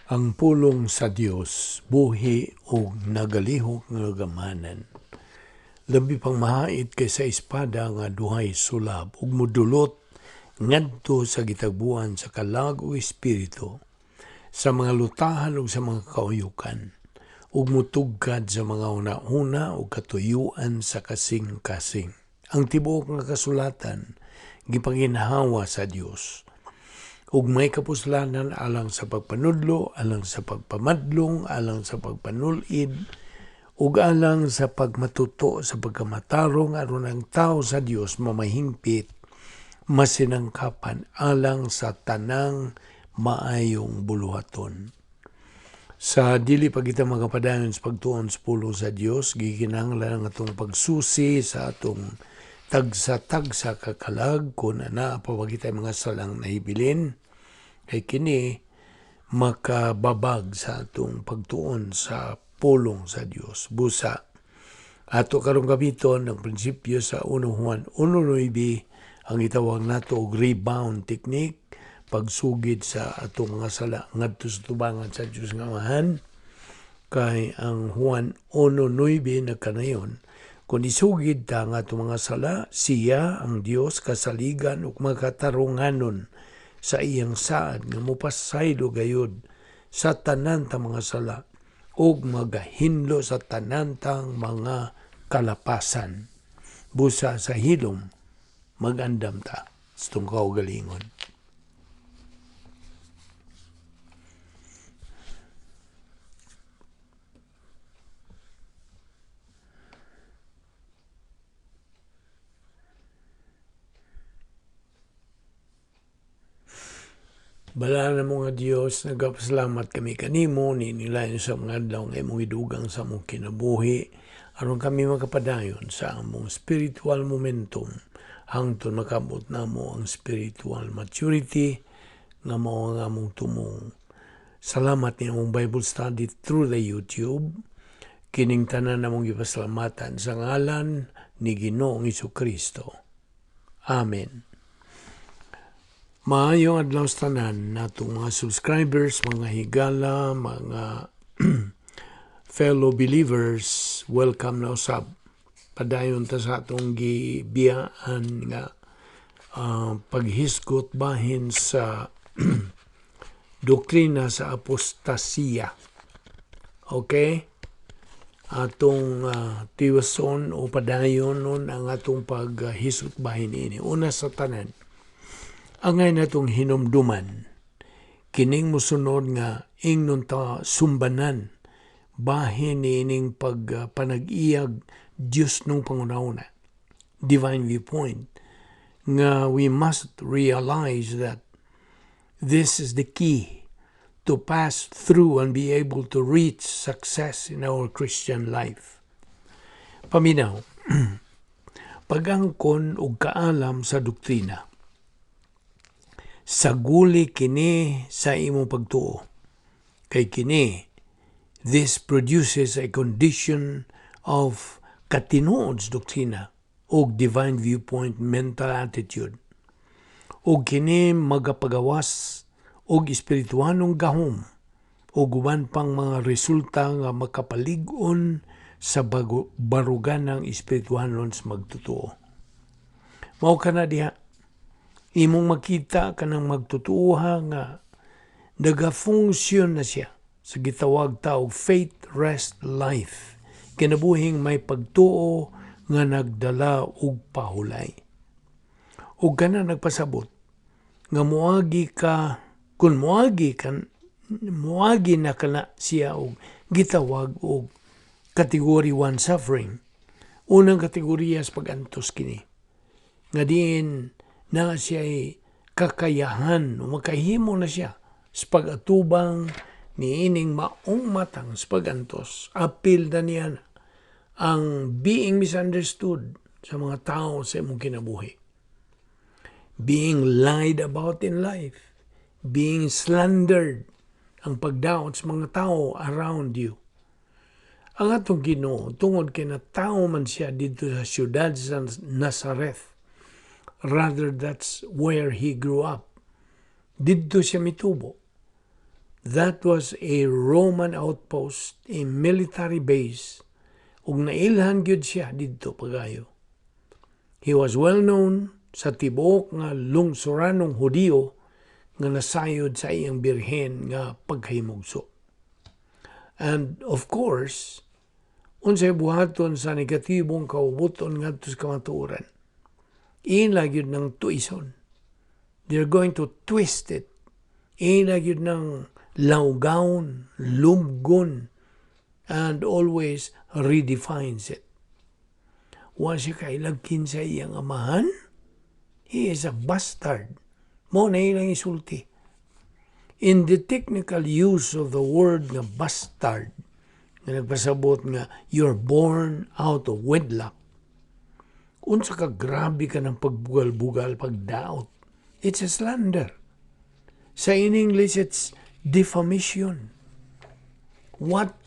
Ang pulong sa Dios buhi ug nagalihok nga gamanan. Labi pang mahait kaysa espada nga duhay sulab ug mudulot ngadto sa gitagbuan sa kalag ug espiritu, sa mga lutahan ug sa mga kauyukan, ug mutugkad sa mga huna-huna ug katuyuan sa kasing-kasing. Ang tibuok nga kasulatan gipaginhawa sa Dios ug may kapuslanan alang sa pagpanudlo, alang sa pagpamadlong, alang sa pagpanulid, ug alang sa pagmatuto sa pagkamatarong aron ang tao sa Dios mamahingpit, masinangkapan alang sa tanang maayong buluhaton. Sa dili pa kita makapadayon sa pagtuon sa pulong sa Dios, gikinahanglan ang atong pagsusi sa atong tagsa-tagsa ka kalag kung naa pa ba kitay mga salang nahibilin, kay kini makababag sa atong pagtuon sa pulong sa Dios. Busa ato karong gamiton ang prinsipyo sa 1 Juan 1:9, ang itawag nato og rebound technique, pagsugid sa atong mga sala ngadto sa tubangan sa Dios nga Amahan, kay ang Juan 1:9 nagkanayon, kung isugid ta ang atong mga sala, siya ang Dios kasaligan ug makatarunganon sa iyang saad nga mopasaylo gayud sa tanan ta mga sala ug magahinlo sa tanan tang mga kalapasan. Busa sa hilom, magandam ta sa itong kaugalingon. Balaan mo nga Dios, nagapasalamat kami kanimo nilayon sa mga adlaw nga imong idugang sa among kinabuhi aron kami makapadayon sa among spiritual momentum hangtod makabot namo ang spiritual maturity nga mao ang among tumong. Salamat ni among Bible study through the YouTube. Kining tanan namong gipasalamatan sa ngalan ni Ginoong Kristo. Amen. Maayong adlaw sa tanan natong mga subscribers, mga higala, mga fellow believers, welcome na usab. Padayon ta sa atong gibiyaan nga paghisgot bahin sa doktrina sa apostasiya. Okay? Atong tiwason o padayon nun ang atong paghisgot bahin ini. Una sa tanan, angay natong hinumduman kining musunod nga ingnon ta sumbanan bahin niining pag panag-iyag Dios nung pangunauna, divine viewpoint, nga we must realize that this is the key to pass through and be able to reach success in our Christian life. Paminaw, pag-angkon og kaalam sa doktrina. Saguli kini sa imong pagtuo. Kay kini, this produces a condition of katinuod sa doktrina og divine viewpoint mental attitude. Og kini magapagawas og espirituanong gahom og uban pang mga resulta nga makapalig-on sa barugan ng espirituhanon sa magtotoo. Mao kana diha, imong makita kanang magtutuoha nga nagafunksyon na siya sa gitawag ta og faith rest life, kinabuhing may pagtuo nga nagdala og pahulay. Ug kana nagpasabot nga moagi ka kung moagi kan moagi na kana siya og gitawag og category 1 suffering. Unang kategorya sa pag-antos kini. Nga diin na siya kakayahan o makahimo na siya sa pag-atubang niining maong matang sa pag-antos. Apil na niya ang being misunderstood sa mga tao sa imong kinabuhi. Being lied about in life. Being slandered, ang pagdaot sa mga tao around you. Ang atong Ginoo, tungod kay tao man siya dito sa siyudad sa Nazareth, rather that's where he grew up. Didto siya mitubo. That was a Roman outpost, a military base, ug nailhan gyud siya didto pagayo. He was well known sa tibuok nga lungsoranong Hudiyo nga nasayod sa iyang birhen nga pagkahimugso. And of course, unsay buhaton sa negatibong kaubuton ngadto sa kamatuoran? Ila gyud nang tuison. They're going to twist it. Ila gyud nang lawgawon, lubgon, and always redefines it. Wa siya kailagkin sa iyang amahan. He is a bastard. Mao na ilang isulti. In the technical use of the word nga bastard, nga nagpasabot nga you're born out of wedlock, unsa ka grabe ka ng pagbugal-bugal, pagdaot. It's a slander. Sa in English, it's defamation. What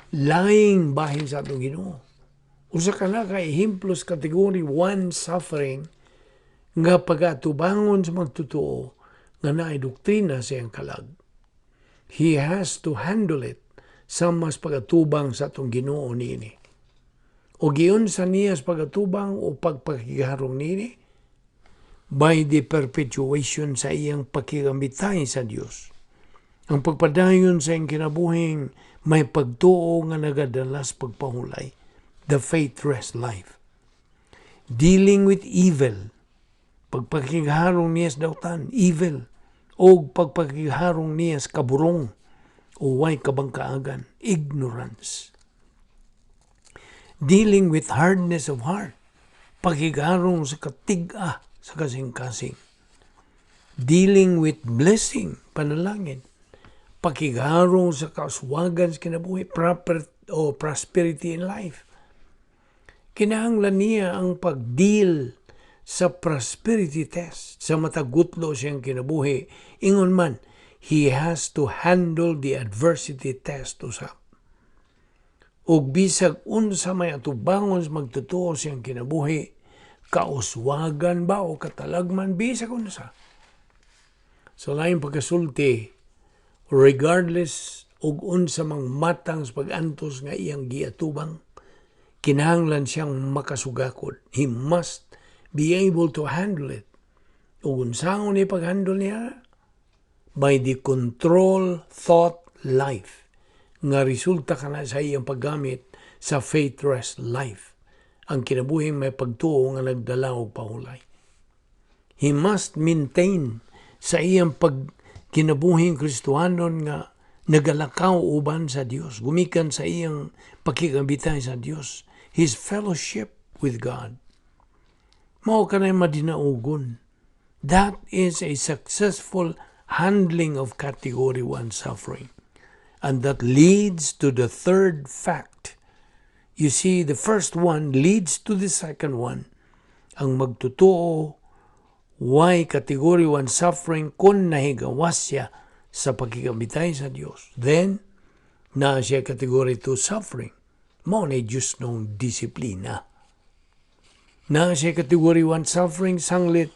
lying bahin sa atong Ginoo. Usa ka na ka ehemplo sa category 1 suffering nga pagatubangon sa magtotoo nga naay doktrina sa iyang kalag. He has to handle it sa mas pagatubang sa atong Ginoo niini. O giunsa niya sa pagatubang o pagpakiharong niini? By the perpetuation sa iyang pakigamitay sa Dios. Ang pagpadayon sa iyang kinabuhing may pagtuo nga nagadalas pagpahulay. The faith rest life. Dealing with evil. Pagpakigharong niya sa dautan, evil. O pagpakigharong niya sa kaburong o way kabangkaagan, ignorance. Dealing with hardness of heart. Paghigarong sa katig-a sa kasing-kasing. Dealing with blessing, panalangin. Pakigarong sa kauswagan sa kinabuhi, proper o prosperity in life. Kinahanglan niya ang pag-deal sa prosperity test sa matagutlo siyang kinabuhi. Ingon man, he has to handle the adversity test usab. Ug bisag unsa may atubangon sa magtotoo siyang kinabuhi, kauswagan ba o katalagman, bisag unsa. Sa laing pagkasulti, regardless og unsa mang matang sa pag-antos nga iyang giatubang, kinahanglan siyang makasugakod. He must be able to handle it. Ug unsaon ni pag-handle niya? By the control thought life nga resulta kana sa iyang paggamit sa faith rest life. Ang kinabuhing may pagtuo nga nagdala og pahulay. He must maintain sa iyang pag kinabuhing Kristohanon nga nagalakaw uban sa Dios, gumikan sa iyang pakigabitay sa Dios, his fellowship with God. Mao kanay madinaugon. That is a successful handling of category 1 suffering. And that leads to the third fact. You see, the first one leads to the second one. Ang magtotoo, way category 1 suffering kung nahigawas siya sa pakigamitay sa Dios. Then, naa siya category 2 suffering. Mao na Diyos nung disiplina. Naa siya category 1 suffering sanglit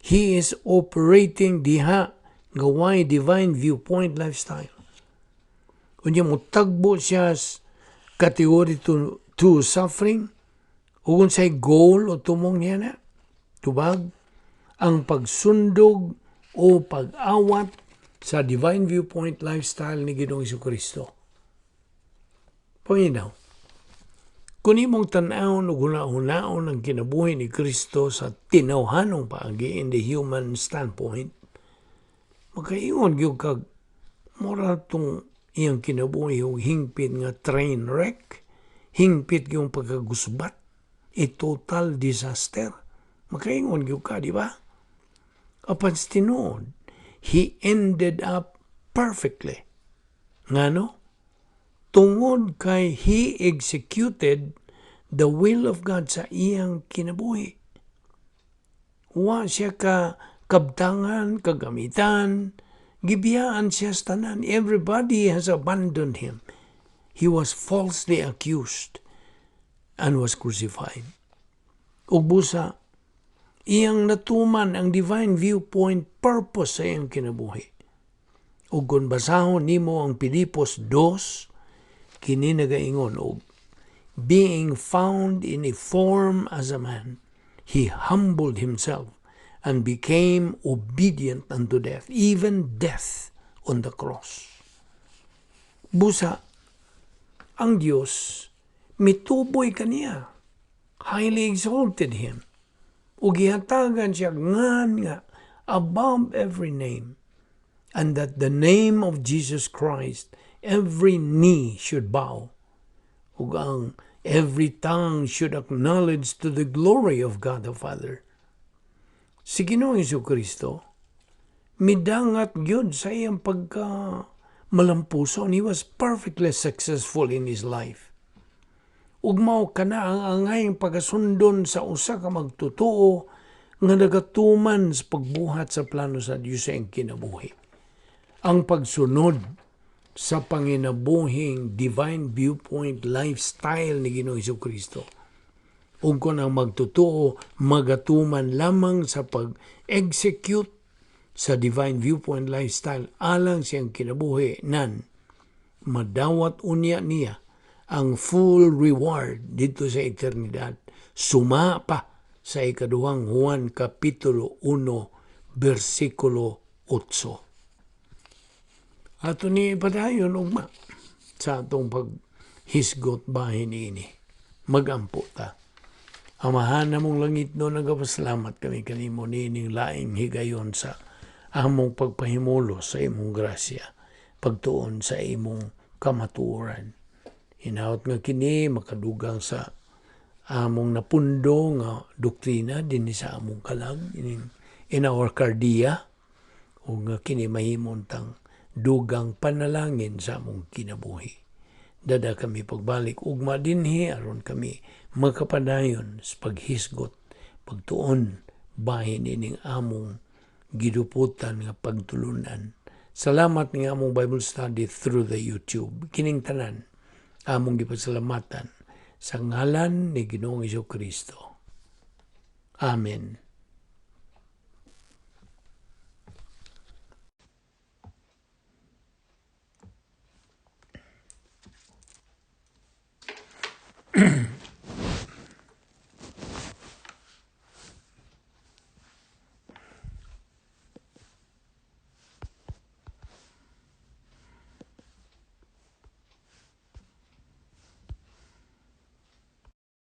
he is operating diha nga way divine viewpoint lifestyle. Unya mutagbo siya category 2 suffering ug unsay goal o tumong niya na tubag ang pagsundog o pag-awat sa divine viewpoint lifestyle ni Ginoong Kristo. Paminaw, kung imong tan-awon ug huna-hunaon ang kinabuhi ni Kristo sa tinawhanong paagi, in the human standpoint, makaingon gyud kag mura tong iyang kinabuhi og hingpit nga train wreck, hingpit yung pagkagusbat, a total disaster. Makaingon gyud ka, di ba? Apan sa tinuod, he ended up perfectly. Ngano? Tungod kay he executed the will of God sa iyang kinabuhi. Wa siya ka kabtangan, kagamitan, gibiyaan siya sa tanan. Everybody has abandoned him. He was falsely accused and was crucified. Ug busa, Iyang natuman ang divine viewpoint purpose sa iyang kinabuhi. Ug kung basahon nimo ang Pilipos 2, kini nagaingon og being found in a form as a man, he humbled himself and became obedient unto death, even death on the cross. Busa, ang Dios mituboy kaniya, highly exalted him, ug gihatagan siya ngan nga above every name, and that the name of Jesus Christ every knee should bow, ug ang every tongue should acknowledge to the glory of God the Father. Si Ginoong Kristo midangat gyud sa iyang pagka malampuson. He was perfectly successful in his life. Ug mao kana ang angayng pagasundon sa usa ka magtotoo nga nagatuman sa pagbuhat sa plano sa Dios sa iyang kinabuhi. Ang pagsunod sa panginabuhing divine viewpoint lifestyle ni Ginoong Kristo. Ug kung ang magtotoo magatuman lamang sa pag-execute sa divine viewpoint lifestyle alang siyang kinabuhi nan madawat unya niya ang full reward dito sa eternidad. Suma pa sa ikaduhang Juan Kapitulo 1 bersikulo 8. Ato ni ipadayon ugma sa atong paghisgot bahin ini. Magampo ta. Amahan namong langitnon, nagapasalamat kami kanimo niining laing higayon sa among pagpahimulos sa imong grasya, pagtuon sa imong kamatuoran. Hinaot nga kini makadugang sa among napundo nga doktrina dinhi sa among kalag in our kardia, ug nga kini mahimong tang dugang panalangin sa among kinabuhi. Dada kami pagbalik ugma dinhi aron kami makapadayon sa paghisgot, pagtuon bahin ining among giduputan nga pagtulunan. Salamat nga among Bible study through the YouTube. Kining tanan among gipasalamatan sa ngalan ni Ginoong Kristo. Amen.